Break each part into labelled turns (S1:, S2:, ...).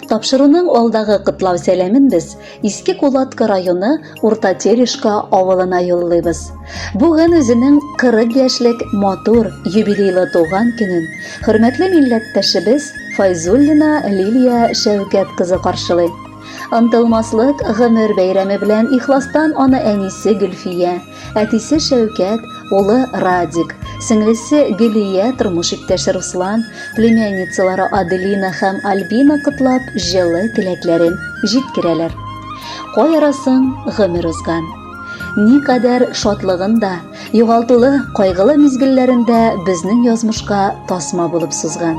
S1: Тапшыруның алдагы котлау сәламен без Иске Кулатка районы Урта Терешка авылына юллыйбыз. Бүген үзенең 40 яшьлек матур юбилейлы туган көнен хөрмәтле милләттәшебез Файзуллина Лилия Шәүкәт кызы каршылый. Онтылмаслык гомер бәйрәме белән ихластан аны әнисе Гөлфия, Әтисе Шәүкәт, улы Радик, сеңлесе Гөлия, тормыш иптәше Руслан, племянницалары Аделина һәм Альбина котлап, җылы теләкләрен җиткерәләр. Кай арасың гомер узган. Никадәр шатлыгын да, югалтулы, кайгылы мизгелләрен дә безнең язмышка тасма булып сузган.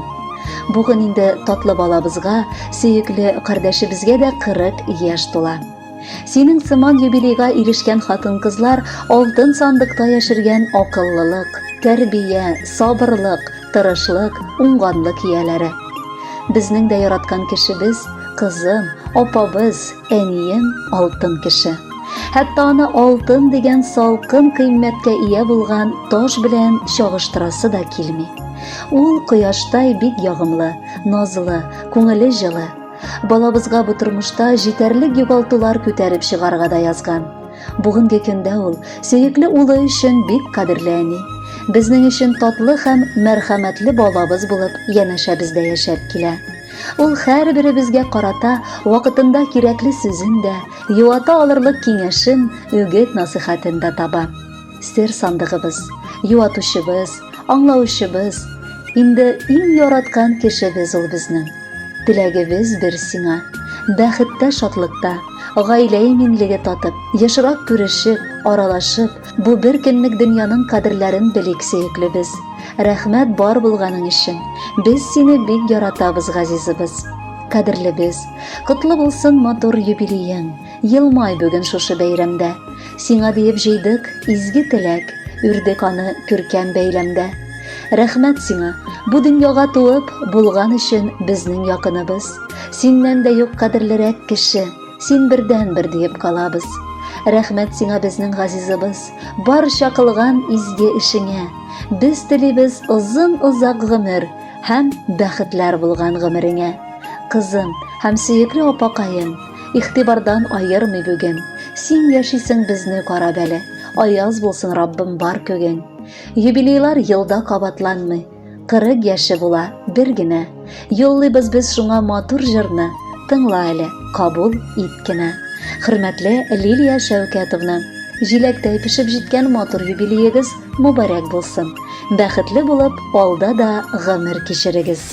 S1: Бүген инде татлы балабызга, сөекле кардәшебезгә дә 40 яшь тула. Синең сыман юбилейга ирешкән хатын-кызлар алтын сандыкта яшергән акыллылык, тәрбия, сабырлык, тырышлык, уңганлык ияләре. Безнең дә яраткан кешебез, кызым, апабыз, әнием алтын кеше. Хәтта аны алтын дигән салкын кыйммәткә ия булган таш белән чагыштырасы да килми. Ул кояштай бик ягымлы, назлы, күңеле җылы. Балабызга бу тормышта җитәрлек югалтулар күтәреп чыгарга да язган. Бүгенге көндә ул сөекле улы өчен бик кадерле әни. Безнең өчен татлы һәм мәрхәмәтле балабыз булып янәшәбездә яшәп килә. Ул һәрберебезгә карата вакытында кирәкле сүзен дә, юата алырлык киңәшен, үгет-насыйхәтен дә таба. Сер сандыгыбыз, юатучыбыз, аңлаучыбыз, инде иң яраткан кешебез ул безнең. Теләгебез бер сиңа. Бәхеттә, шатлыкта, гаилә иминлеге татып, ешрак күрешеп, аралашып, бу бер көнлек дөньяның кадерләрен белик, сөеклебез. Рәхмәт бар булганың өчен. Без сине бик яратабыз, газизыбыз. Кадерлебез, котлы булсын матур юбилеең. Елмай бүген шушы бәйрәмдә. Сиңа диеп җыйдык изге теләк, үрдек аны күркәм бәйләмдә. Рәхмәт сиңа, бу дөньяга туып, булган өчен безнең якыныбыз. Синнән дә юк кадерлерәк кеше, син бердәнбер диеп калабыз. Рәхмәт сиңа безнең газизыбыз, барча кылган изге эшеңә. Без телибез озын-озак гомер һәм бәхетләр булган гомереңә. Кызым һәм сөекле апакаем, Игътибардан аермый бүген. Син яшисең безне карап әле. Аяз булсын Раббым бар күгең. Юбилейлар елда кабатланмый. 40 яше була бер генә. Юллыйбыз без шуңа матур җырны. Тыңла әле, кабул ит кенә. Хөрмәтле Лилия Шәүкәтовна, җиләктәй пешеп җиткән матур юбилеегыз мөбарәк булсын. Бәхетле булып, алда да гомер кичерегез.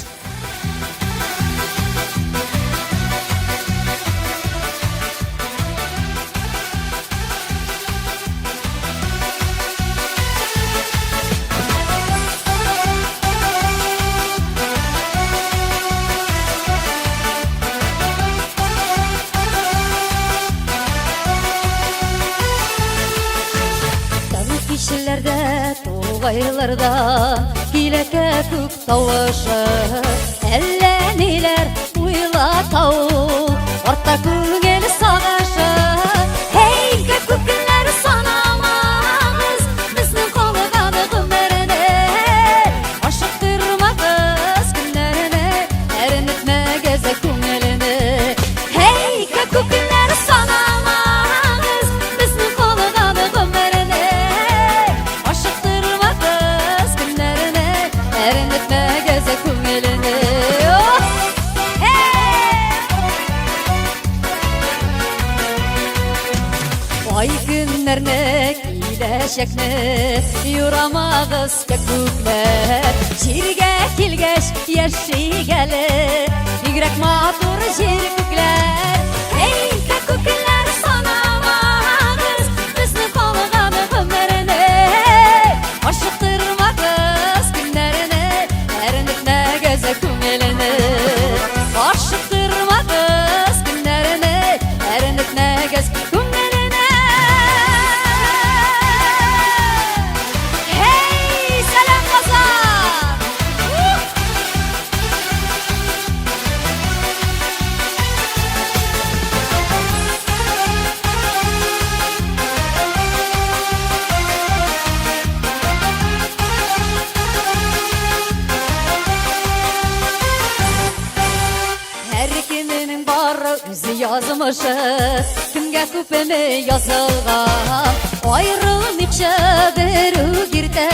S2: Кичеләрдә, тугайларда килә күк Тавышы әллә ниләр уйлата ул, артта күңел сагышы. Һәй, күп көннәр санамагыз, безнең калган гомерне. Ашыктырмагыз көннәрне, әрнетмәгез күңелне. Һәй, күп көннәр санамагыз, безнең калган гомерне. Ашыктырмагыз көннәрне, әрнетмәгез күңелне. Ай көннәрне, киләчәкне юрамагыз күкләр. Җиргә килгәч яшик әле, бигрәк матур җир күкләр. Эй, күкләр санамагыз, безне калган гомерне. Ашыктырмагыз көннәрне, әрнетмәгез күңелне. Ашыктырмагыз көннәрне, әрнетмәгез күңелне. Һей, сәлам Казан! Үз язмышы кемгә күпме язылган. Аерылмыйча бер үк иртә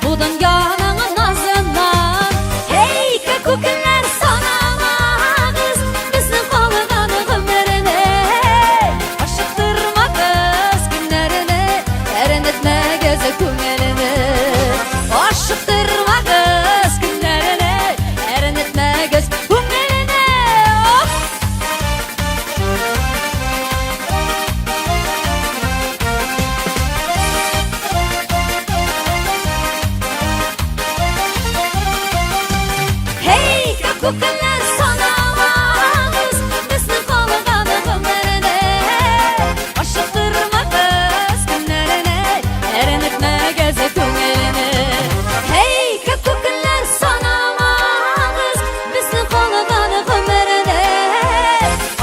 S2: бу дөньяның назыннан. Эй, күкеләр санамагыз безнең калган гомерне. Ашыктырмагыз көннәрне, әрнетмәгез күңелне. Ашыктырмагыз көннәрне, әрнетмәгез күңелне. Оп! Hey, күкеләр санамагыз безнең калган гомерне. Ашыктырмагыз көннәрне, әрнетмәгез күңелне. Hey, күкеләр санамагыз безнең калган гомерне.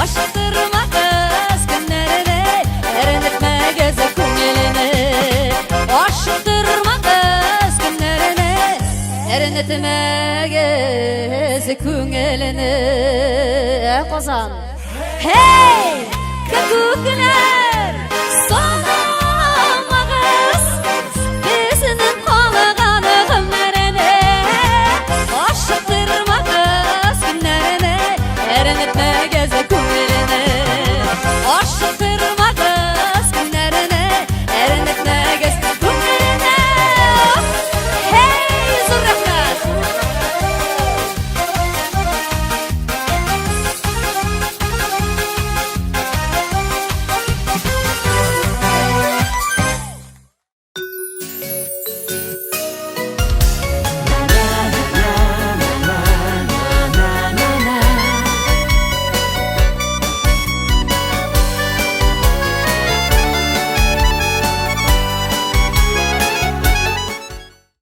S2: Ашыктырмагыз көннәрне, әрнетмәгез күңелне. Ашыктырмагыз көннәрне, әрнетмәгез күңелне. Ә, Казан. Hey, күкеләр!